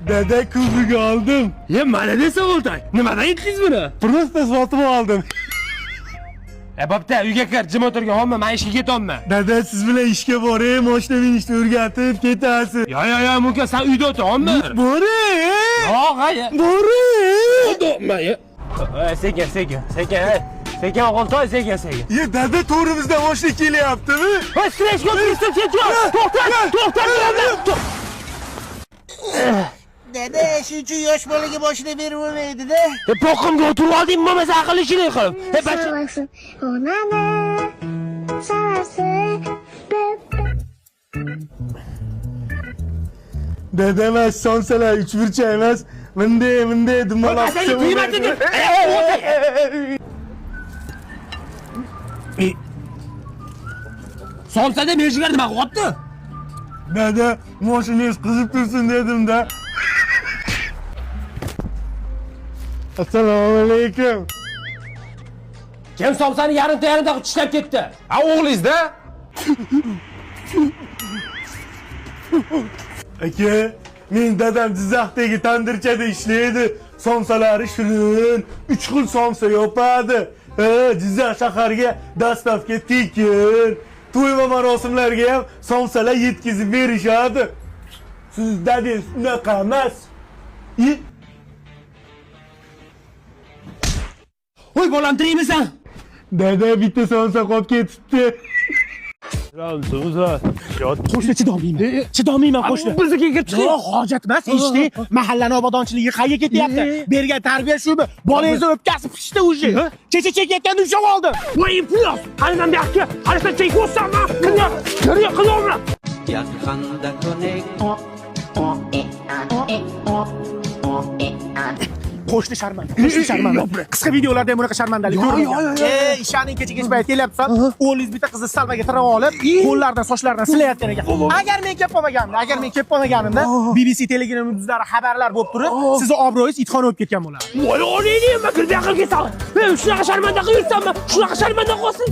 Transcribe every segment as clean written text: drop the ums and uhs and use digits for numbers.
Dada kubiga oldim. Ye, mana desa o'ltay. Nimadan yetdingiz buni? Просто sotib oldim. E, bo'pti, uyga kir, jim o'tirgin, homma, men ishga ketyapman. Dada siz bilan ishga boray, mashina minishni o'rgatib ketasiz. Yo, yo, yo, mumkin, sen uyda o'tir, homma. Boray. Yo'q, ha. Boray. To'qma, ye. Sekin, sekin, sekin, ey. Sekin o'g'iltoy, sekin, sekin. Ye dada to'g'rimizdan mashina kelyaptimi? Voy, streshga o'tirishib ketiyor. To'xta, to'xta, to'xta. Dada, shuning uchun yosh bolaga boshini berib bo'lmaydi-da. E, boqimga o'tirib olding, bo'lmasa aql ishini qilib. E, bacha. Salarsın ona da salarsın bebe. Dada emas, somsalar uchburchak emas. Bunday, bunday dumaloq. Sen kuyma dedim. Somsada mejgar nima qilyapti? Dada, mashinangiz qizib tursin dedim-da. Assalomu alaykum. Kim somsani yarimta yarimta qilib tishlab ketdi? Ha, o'g'lingiz-da? Aka, men dadam Jizzaxdagi tandirchada ishlaydi. Somsalari shirin, 3 xil somsa yopadi. Ha, Jizzax shahariga dastavka tekin. To'y va marosimlarga ham somsalar yetkazib berishadi. Siz dadangiz unaqa emas. I, Voy bolam tirikmisan? dada bitta somsa qolib ketibdi. Qo'shni chidolmayman. Chidolmayman qo'shni. Biznikiga kirib chiqing. Yo'q, hojat emas, eshitding? Mahallani obodonchiligi qayerga ketyapti? Bergan tarbiya shumi? Bolangizni o'pkasi pishdi уже. Kecha chekayotganda ushlab oldim. Voy iflos! Qanidan buyoqqa, qani sen chekyapsanmi? Qilma, qilma, qilma. Qo'shni sharmanda, qo'shni sharmanda. Qisqa videolarda ham bunaqa sharmandalik ko'rmaganman. E, ishoning kecha kech payt kelyapsan, o'g'lingiz bitta qizni salmaga tirab olib, qo'llaridan, sochlaridan silayotgan ekan. Agar men kelib qolmaganimda, agar men kelib qolmaganimda, BBC Telegram yulduzlari xabarlar bo'lib turib, sizni obro'yingiz itxona bo'lib ketgan bo'lardi. Voy onangni, men kirib buyoqqa kelsam. Men shunaqa sharmanda qilib yursammi? Shunaqa sharmanda qilsin.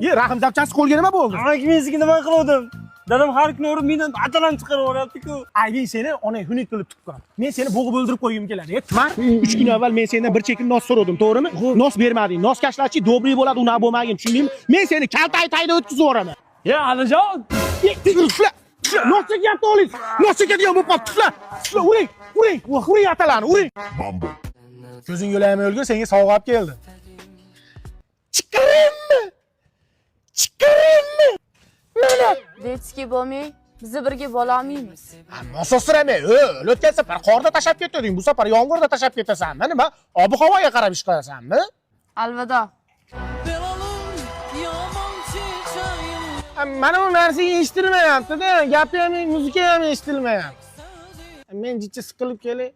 Ye, rahm zapchasi qo'lga nima bo'ldi? Amaki men sizga nima qiluvdim? Dadam har kuni urib meni atalam chiqarib yuboryapti-ku. Ay, men seni onang xunuk qilib tuqqan. Men seni bo'g'ib o'ldirib qo'ygim keladi. E, tmar, 3 kun avval men sendan bir chekim nos so'radim, to'g'rimi? Nos bermading. Nos kashlachi добрый bo'ladi, unaqa bo'lmagin, tushundingmi? Men seni kaltak tayda o'tkazib yuboraman. Ya Alijon, E, Tufla, tufla, nos chekyapti o'g'lingiz. Nos chekadigan bo'lib qoldi, tufla. Tufla, uring, uring, uring atalarni, uring. Ko'zing yo'laymi o'lgur, senga sovg'a olib keldi. Chiqarimmi? Chiqarimmi? Mana Detskiy bo'lmay, bizni birga bo'lolmaymiz. Mososirama, o'l, o'tgan safar qorda tashlab ketding, bu safar yomg'irda tashlab ketasanmi? Nima? Ob-havoga qarab ish qilasanmi? Alvido. Mana bu narsa eshitilmayapti-da, gapi ham, muzika ham eshitilmayapti. Men jicha siqilib kelay.